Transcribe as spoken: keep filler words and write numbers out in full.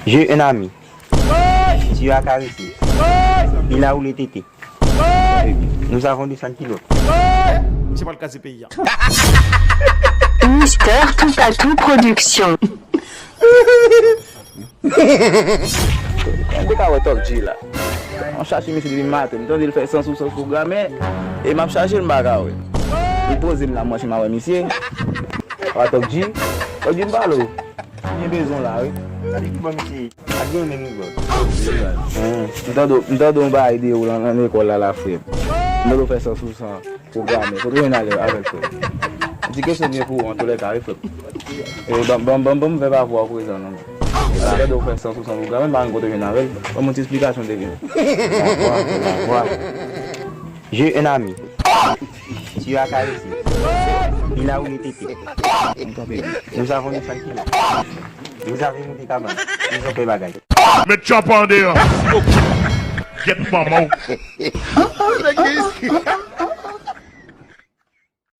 J'ai un ami. Tu as caressé. Il a roulé tété. Nous avons descendu l'autre. Misye pral kraze peyi a. Mister Toupatou Production. M te ka wè Top G la. M ap chache misye depi maten. M tande l fè sans ou sans pou Gramè. E m ap chache l, m pa ka wè. M poze m la, m mache, m a wè misye. A Top G. Top G, m pale w. M gen bezwen w la, wi. Gade ki bò misye ye. Pa gen menm bò. M tande, m tande yon bagay de ou lan, lan lekòl la, la, frè m. M tande w fè sans ou sans pou Gramè. Kote w jwenn ale avèk, frè m? Ti kesyon m gen pou ou, antouléka, wi, frè m. E, ban, ban, ban, ban m fè pa pou ou prezan, non. M tande w fè sans ou sans pou Gramè, m pa konn kote w jwenn avè l. Ban m yon ti esplikasyon de vin. J'ai un ami. Tu as caressé. Il a roulé tété. Nous avons descendu l'autre. Vous avez monté cabane. Ils ont fait bagage. Met chòp an deyò. Gyèt manman w.